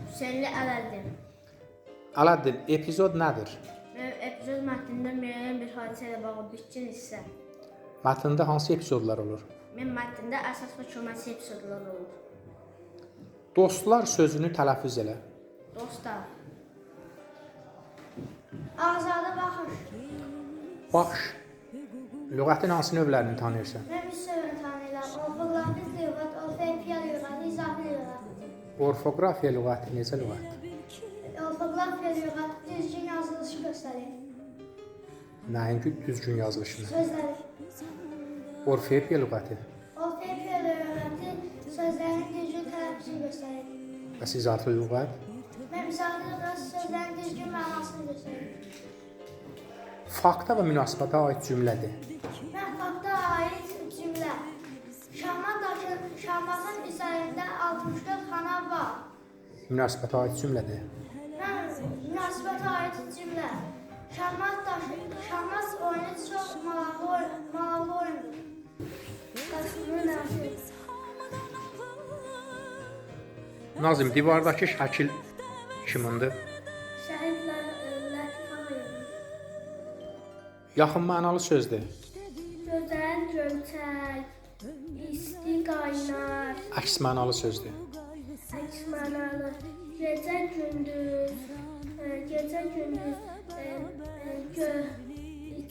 Hüseynli Ələddin. Ələddin, epizod nədir? Epizod mətnində müəyyən bir hadisə ilə bağlı bitkin hissə. Mətndə hansı epizodlar olur? Mən mətndə əsas və köməkçi epizodlar olur. Dostlar sözünü tələffüz elə. Dostlar. Azadə baxış. Baxış. Lüğətin hansı növlərini tanıyırsan? Mən bir sözünü tanıyıram. Orfoqrafik lüğət, orfoepiya lüğəti, izafi lüğət. Orfoqrafiya lüğəti necə lüğətdir? Orfoqrafiya lüğəti düzgün yazılışı göstərir. Nəinki düzgün yazılışını. Sözləri. Orfoepiya lüğəti. Orfoepiya lüğəti sözlərin düzgün tələffüzünü göstərir. Bəs izafi lüğət? Mən izafi lüğət sözlərin düzgün mənasını göstərir. Fakta və münasibətə aid cümlədir. Mən fakta aid cümlə. Şahmatın üzərində 64 xana var. Münasibətə aid cümlədir. Mən münasibətə aid cümlə. Şahmat oyunu çox maraqlı oyundur. Qasımlı Nazim. Nazim, divardakı şəkil kimindir? Şəhid Lətif Ağayevin. Yaxın mənalı sözdür. Gözəl, göyçək, isti, qaynar. Əks mənalı sözdür. Əks mənalı. Gecə gündüz,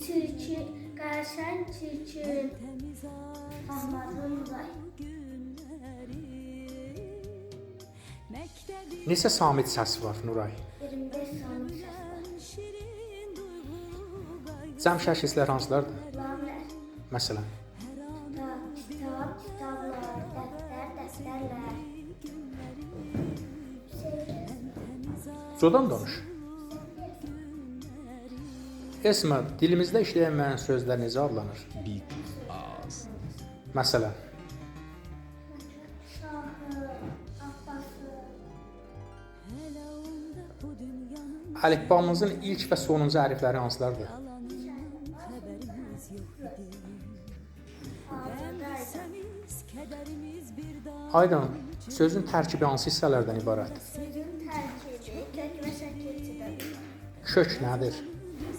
çirkin, qəşəng, çirkin. Ahmadlı Nuray. Neçə samit səs var, Nuray? 25 samit səs var. Cəm şəkillər hansılardır? Lamlər. Məsələn, Kitab, kitablar, dəftər, dəftərlər. Codan danış. Esma, dilimizdə işləyənməyən sözlər necə adlanır? Məsələn, Şahı, Abbası. əlifbamızın ilk və sonuncu hərfləri hansılardır? Aydan, sözün tərkibi hansı hissələrdən ibarətdir? Sözün tərkibi kök və şəkilçidən ibarətdir. Kök nədir?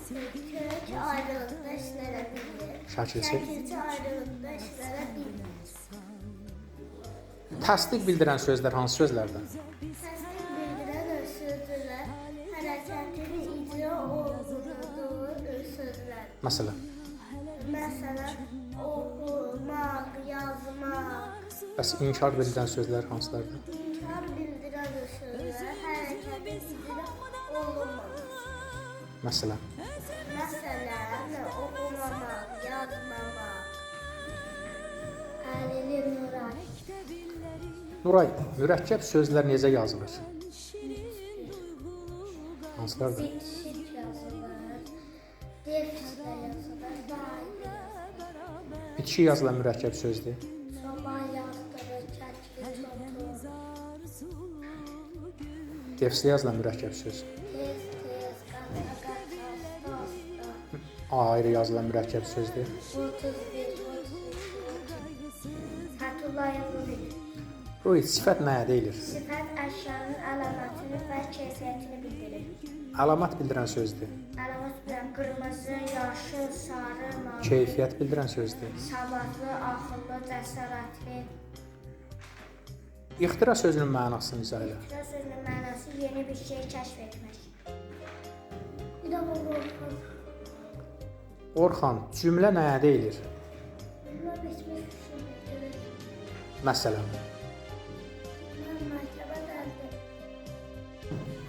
Kök ayrılıqda işlədə bilir. Şəkilçi. Şəkilçi ayrılıqda işlədə bilmir. Təsdiq bildirən sözlər hansı sözlərdir? Təsdiq bildirən sözlər hərəkətin icra olunduğu sözlər. Məsələn, Məsələn, oxumaq, yazmaq. Bəs inkar bildirən sözlər hansılardır? İnkar bildirən sözlər hərəkətin icra olunmaması. Məsələn, Məsələn, oxumamaq, yazmamaq. Əlili Nuray. Nuray, mürəkkəb sözlər necə yazılır? Hansılardır? Bitişik yazılır, defislə yazılır, daimi yazılır. Bitişik yazılan mürəkkəb sözdür. Çoban yazdırır, kəkli çotu. Defislə yazılan mürəkkəb söz. Tez, tez, qaça, qaça, asta, asta. Ayrı yazılan mürəkkəb sözdür. 31, 32. Fətullayev Ruhid. Ruhid, sifət nəyə deyilir? Sifət əşyanın əlamətini və keyfiyyətini bildirir. Əlamət bildirən sözdür. Əlamət bildirən qırmızı, yaşıl, sarı, mavi. Keyfiyyət bildirən sözdür. Savadlı, ağıllı, cəsarətli. İxtira sözünün mənasını izah elə. İxtira sözünün mənası yeni bir şey kəşf etmək. Bir də Orxan. Orxan, cümlə nəyə deyilir? Cümlə bitmiş bir şey bildirir. Məsələn, Mən məktəbə gəldim.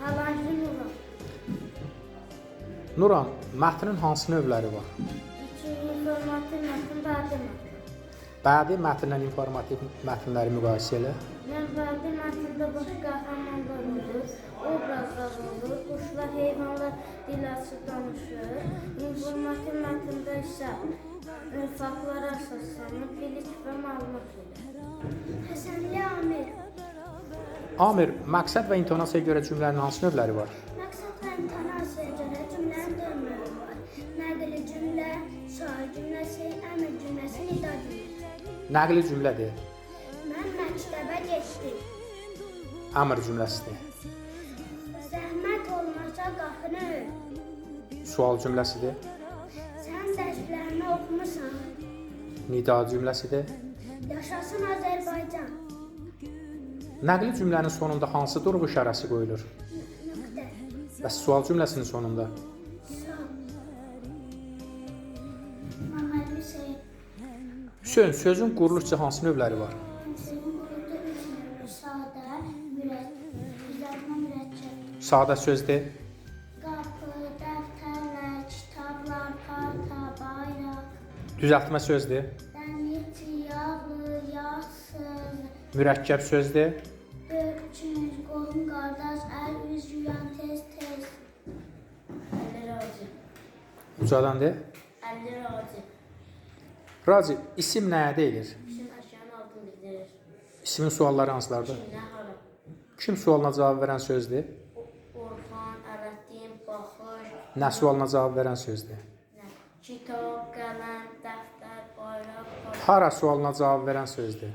Halancı Nuran. Nuran, mətnin hansı növləri var? İki informativ mətn, bədii mətn. Bədii mətnlə informativ mətnləri müqayisə elə. Mən bədii mətndə baş qəhrəmanlar olur, obrazlar olur, quşlar, heyvanlar dil açıb danışır. İnformativ mətndə isə faktlara əsaslanır, bilik və məlumat verir. Həsənli Amir. Amir, məqsəd və intonasiyaya görə cümlənin hansı növləri var? Məqsəd və intonasiyaya görə cümlənin dörd növü var. Nəqli cümlə, sual cümləsi, əmr cümləsi, nida cümləsi. Nəqli cümlədir, Mən məktəbə getdim. əmr cümləsidir. Könül. Sual cümləsidir. Sən dərslərini oxumusan. Nida cümləsidir. Yaşasın Azərbaycan. Nəqli cümlənin sonunda hansı durğu işarəsi qoyulur? Nöqtə. Bəs sual cümləsinin sonunda? Sual. Məmməd Hüseyn. Hüseyn, sözün quruluş üzrə hansı növləri var? Sözün quruluşu üç növdür. Sadə, düzəltmə, mürəkkəb. Sadə sözdür. Qapı, dəftərlər, kitablar, parta, bayraq. Düzəltmə sözdür. Dəmirçi, yağlı, yağsız. Mürəkkəb sözdür. Dörd, qohum, qardaş, əl, üz yuyan, tez, tez. Əli razı. Ucadan de. Əli razı. Raci, isim nəyə deyilir? İsim əşyanın adını bildirir. İsimin sualları hansılardır? Kim, nə, hara? Kim sualına cavab verən sözdür? Orxan, Ələddin, baxış, Nə sualına cavab verən sözdür? nə? Kitab, qələm, dəftər, bayraq, parta. Hara sualına cavab verən sözdür?